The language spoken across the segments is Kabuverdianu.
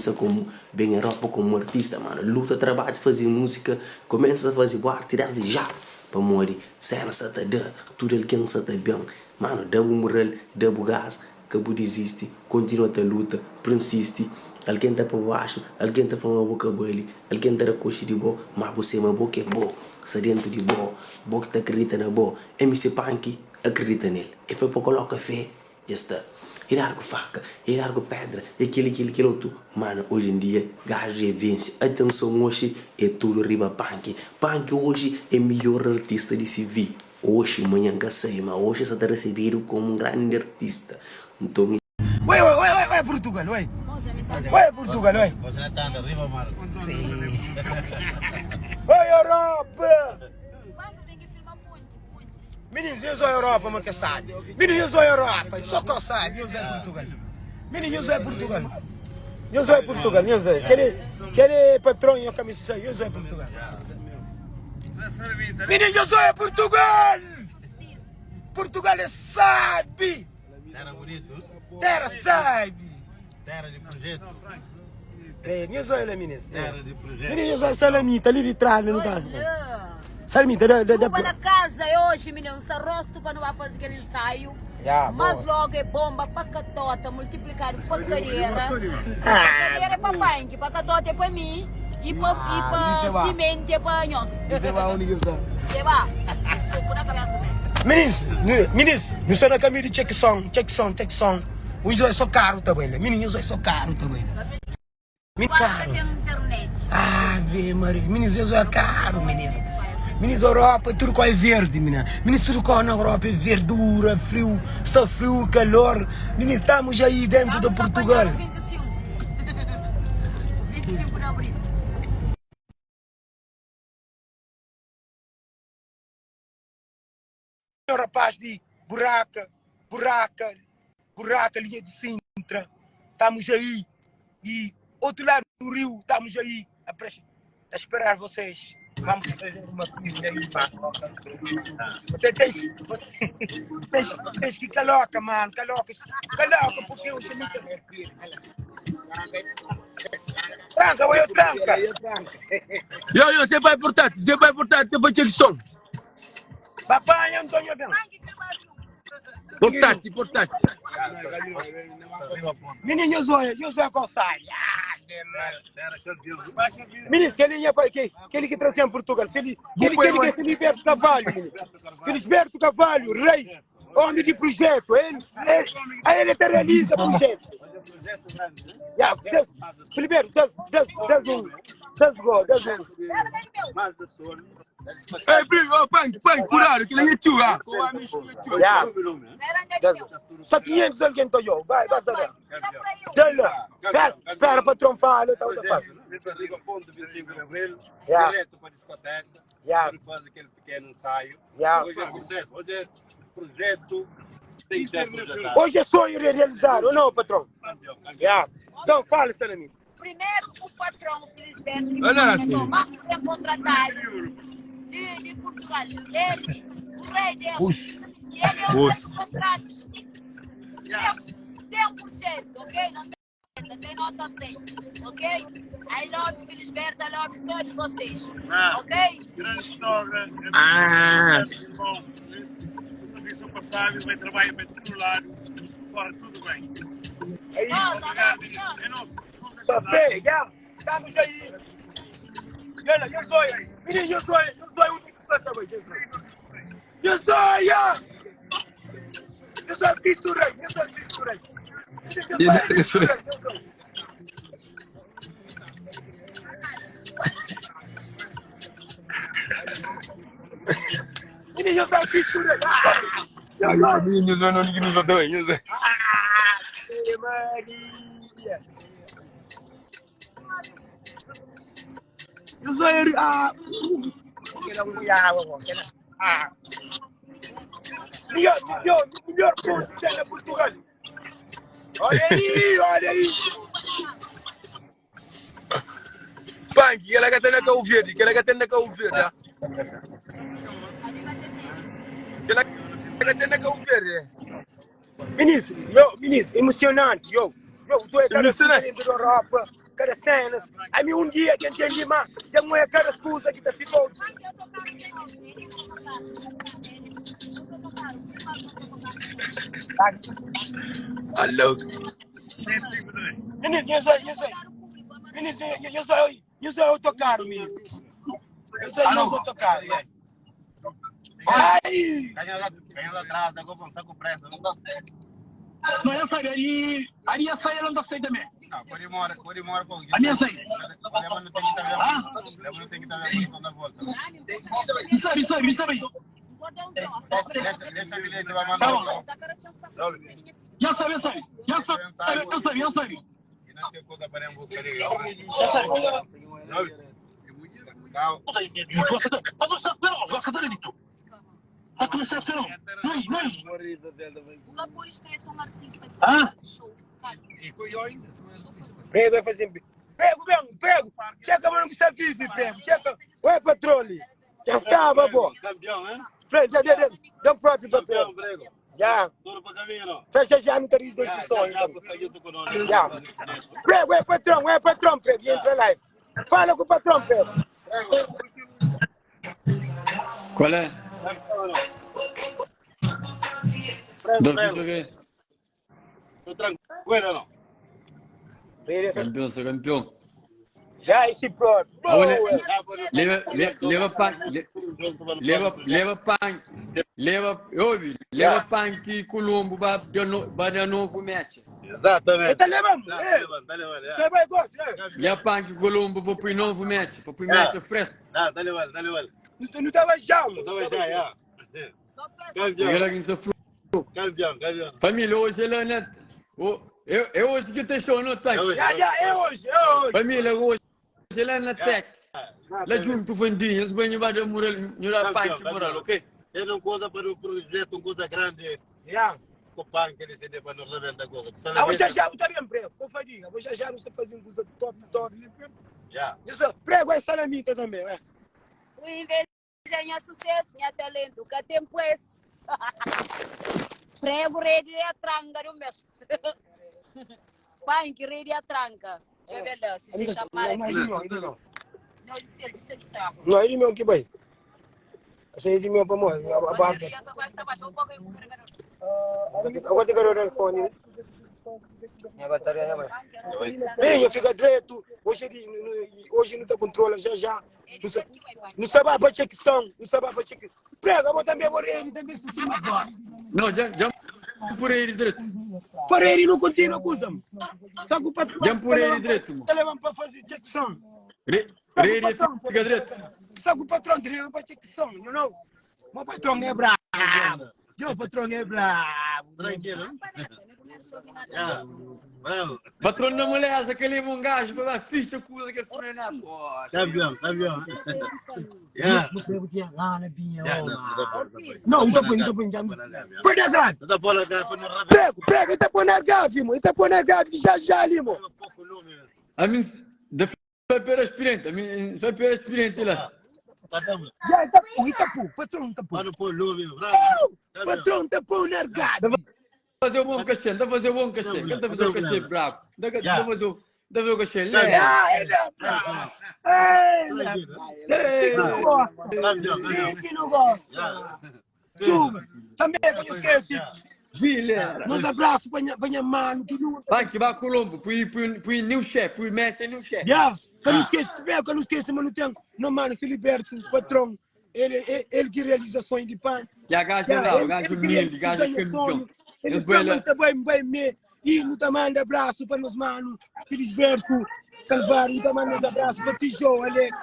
kumesa komu ben Europa komu artista mano luta trabadja faze múzika kumesa ta faze bu arti desdi já pamodi sena sa ta da tudu algen sa ta ben mano da bu mural da bu gás ka bu dizisti kontinua ta luta prinsisti algen ta pa baxu algen ta fla ma bu ka bali algen ta da koxi di bo ma bu sema bo ke bo sta dentu di bo bo ki ta akredita na bo MC Panki akredita nel e fla pa koloka fé Dja sta. E dadu ku faka, e dadu ku pedra, e kel-li, kel-li, kel otu. Mano, oji en dia, gaju dja vense. Atenson oxi é tudu riba Panki. Panki oxi é midjor artista di CV. Oxi, manhan N ka sabe, ma oxi sa ta resebedu komu un grandi artista. Nton e. Oi, oi, oi, oi, oi, Portugal, oi. Oi, Portugal, oi. Oi, Europa! Minis nhos oi Europa ma ke sabi Minis nhos oi Europa so ko sabi nhos oi Portugal Minis nhos oi Portugal Nhos oi Portugal nhos oi Keli keli patron nho ka misti sai nhos oi Portugal Minis nhos oi Portugal Portugal é sabi Terra bonito. Terra sabi Terra de projeto. É, nhos oi la minis. Terra de projeto. Minis nhos oi salamita ali di trás não tá. Salamita da da da. Chuva na casa é hoje, menino. Sta rosto pa nu ba fazer aquele ensaio. Ya, Mas boa. logo é bomba pa catota, multiplicado pa cadeira. Pa cadeira é pa panque, pa catota é pa mim e pa, e pa cimento é pa nós. Seba, soco na cabeça também. Minis, minis, nu sta na caminho di check som, check som, check som. Nhos oi so carro ta bai la. Minis, nhos oi so carro ta bai la. Mi Quase carro. tem internet. Ave Maria, minis, nhos oi carro, minis. Minis, Europa tudo ko é verde, mina. Minis, tudo ko na Europa é verdura, frio, sta frio, calor. Minis, estamos aí dentro de Vamos Portugal. apanhar o 25. 25 de abril. Meu rapaz di Buraca, Buraca, Buraca, linha de Sintra, estamos aí. E outro lado do rio, estamos aí a, a esperar vocês. Vamos fazer uma filha aí, mano. Você tem, você tens, tens que caloca, mano, caloca, caloca, porque hoje é muita. Tranca, eu tranca. Yo, yo, você vai portátil, você vai portátil, você vai ter som. Papai Antônio bem. Portátil, portátil. Menino Zoia, José Gonçalves. Menino, que ele é pai, que que ele que trazia em Portugal, que ele que ele que é Felisberto Carvalho, menino. Felisberto Carvalho, rei, homem de projeto, ele, ele, aí ele até realiza projeto. Yeah, Filiberto, das, das, das um, das go, das um. Ei, primo, oh, punk, punk, cuidado, que ele é tio, ah. Com amigo, tio. Yeah. Só 500 alguém tô eu, vai, vai, vai. Dá Espera, espera, patrão, fala, tá, tá, fala. Yeah. Direto para a discoteca, Yeah. para fazer aquele pequeno ensaio. Yeah. Hoje é sucesso, hoje é projeto, tem que ser projetado. Hoje é sonho de realizar, ou não, patrão? Yeah. Então, fala, Salamito. Primeiro, o patrão, o presidente, que Olha, contratou, mais bem contratado de, de Portugal. Ele, o rei deles. E ele é o rei do contrato. 100%, ok? Não tem, tem nota 100, ok? I love Felisberto, I love todos vocês, ok? Grande história. Ah. Irmão, o serviço passado, vai trabalho para todo lado, corre tudo bem. Nós, nós, É nosso. Papé, yeah. Estamos aí. Olha, eu sou, menino, eu sou, eu sou o único que está bem. Eu sou, eu sou Cristo Rei, eu sou Cristo Rei. Eu sou Cristo Rei, eu sou. Menino, eu sou Cristo Rei. Eu sou. Menino, não, não, não, não, também, eu sei. Ave Maria. Eu sou ele. Ah, ah. Melhor, melhor, melhor ponto que tem na Portugal. Olha aí, olha aí. Punk, que ela que tem na Cabo Verde, que ela que tem na Cabo Verde, ah. Que ela que tem na Cabo Verde. Ministro, yo, ministro, emocionante, yo. Yo, tu é cada Emocionante. dentro da Europa. Kada cenas. Ami um dia que entendi ma dja N oia kada kuza ki ta fika otu. Alô. Minis, nhos oi, nhos oi. Minis, nhos oi, nhos oi autocarro, minis. Nhos oi, nhos autocarro. Ai! Ganha atrás, da gopa, não com pressa. Não, eu sei, ali, ali eu sei, ela não tá sei também. Não, pode morar, pode morar com Ali eu sei. Leva não tem que estar vendo. Leva não tem que estar vendo na volta. Isso aí, isso aí, isso aí. Deixa, deixa bilhete, vai mandar. Já sabe, já sabe. Já sabe, já sabe, já sabe. E não tem coisa para buscar aí. Já sabe. Calma. Prego vai fazer. Prego, bem, prego. Checa, mano, que está vivo, prego. Checa. Ué, patrulha. Já estava, pô. Campeão, hein? Frente, dê, dê, dê um próprio papel. Campeão, prego. Já. Tudo para caminho. Fecha já no tariz Já, de sonho. já, consegui tu conosco. Já. Prego, é patrão, é patrão, prego. Entra lá. Fala com o patrão, prego. Qual é? Prego, Dá prego. pra ver. Tô tranquilo, não? Campeão, sou campeão. Já esse próprio. Olha, Boa. leva, le- leva pan, le- leva, leva pan, leva, ouve, leva pan que Colombo vai dar no- vai dar novo match. Exatamente. Tá levando. Tá É. levando, tá levando. Você vai gostar. é. Leva pan que Colombo para pôr novo match, para pôr match fresco. Tá, tá levando, tá levando. Não, não tava já, mano. Tá já, já. Campeão, Galera que se campeão, campeão. Família, hoje ela né? O, eu, eu hoje que te show no tanque. Já, já, é hoje, é hoje. Família, hoje ela na tech. Lá junto vendinho, eles vêm vai dar moral, não pan que moral, ok? Ele não coisa para o projeto, uma coisa grande. Já. Com o pan que ele se dê para não rebentar coisa. Ah, vou já já, tá bem, prego. Vou fazer, vou já já, não sei fazer uma coisa top, top. Já. Isso, prego é salamita também, é. O inveja é sucesso, é talento, que tempo é esse. Prego rede é a tranca do mês. Punk rede é a tranca. Deixa eu ver lá, se se chamar aqui. Não, disse ele, disse que tá. Não, ele meu que vai. Esse é de meu para morrer, a barca. Agora tem que olhar o iPhone. Minha bateria já vai. Bem, eu fico direto. Hoje, ele- hoje não tá controla, já já. Não sabe, não sabe a bater que são, não sabe a bater que. Prega, vou também morrer, ele também se cima agora. Não, já, já por ele direito. Para ele não continua, acusa-me. Só que o patrão. Já por ele direito, mano. Tá levando para fazer check-som. Re, rede fica direito. Só que o patrão te leva para check-som, you know? Meu patrão é bravo. Meu patrão é bravo. Tranquilo. Já. Bravo. Patrão não molesta, aquele um gajo para dar ficha com aquele frenar. Pô, Campeão, campeão. Já. Já, Não, não tá põe, não tá põe. já não. Põe na grave. Tá bola, para não rebentar. Prego, prego, tá põe na grave, irmão. Tá põe na grave já já ali, irmão. Pouco nome. A mim, da foi pela experiente, a mim, foi pela experiente lá. Tá dando. Já, tá põe, tá põe, patrão, tá põe. Para não pôr nome, bravo. Patrão, tá põe na grave. Fazer o bom castelo, dá fazer o bom castelo, canta fazer o castelo bravo. Dá dá fazer o, dá fazer o castelo. É. Ah, ele é bravo. Ele é É. não gosta. Campeão, Sim, campeão. que não gosta. Chuva. Também que eu esqueci. Vilera. Nos abraços para minha, para minha mano, que não. Vai que vai Colombo, põe põe põe new chef, põe match new chef. Yeah. Que eu não esqueço, que eu não esqueço, mas não tenho. Não, mano, Filiberto, o patrão, ele, ele, ele que realiza sonho de pan. E a gajo Yeah, bravo, ele- gajo ele que humilde, gajo realiza campeão. sonho. Ele Ele foi lá. tá bem, bem, me. E não tá manda abraço para nos mano, Felisberto, Calvário, não tá manda uns abraço para Tijô, Alex,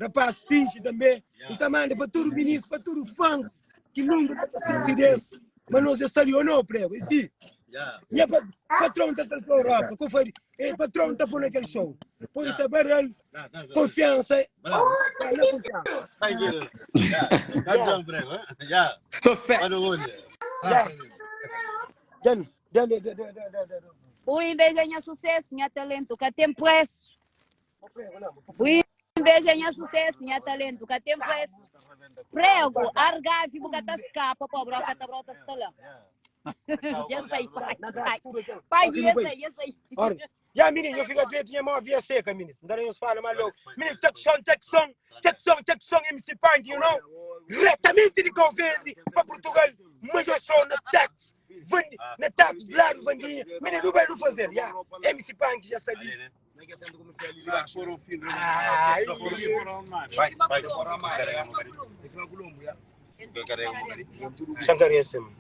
rapaz, Finge também. Não tá manda para todo ministro, para todo fãs, que nunca tá esqueci desse. Mas nós está ali ou não, prego, e sim. Já. Minha pa- patrão tá trazendo a Europa, como foi? Eh, patrão tá pondo aquele show. Por isso é barulho, confiança. Bravo. Tá na confiança. Tranquilo. Já. Campeão, prego. Já. Sou fé. Para o olho. Já. Dan, dan, dan, dan, dan, dan, dan. O inveja é sucesso, é talento, que tempo é esse. O inveja é sucesso, é talento, que tempo é esse. Prego, argave, bucata escapa, pobre, a brota está lá. Dja sai. Na grade tudo aqui. Pai, Ok, dja nu bai. sai, dja sai. Ora. Ya menino, eu fico direito, minha mão via seca, menino. Não dá nem fala mais logo. Menino, check som, check som, check som, check som, MC Punk, you know? Diretamente de Cabo Verde para Portugal, mas eu sou na tax, Vandi, na tax de lado, Vandinha. Menino, não vai não fazer, ya. MC Punk já está ali. Ai, Vai, vai. vai. Carrega um bocadinho. Sankarense, mano.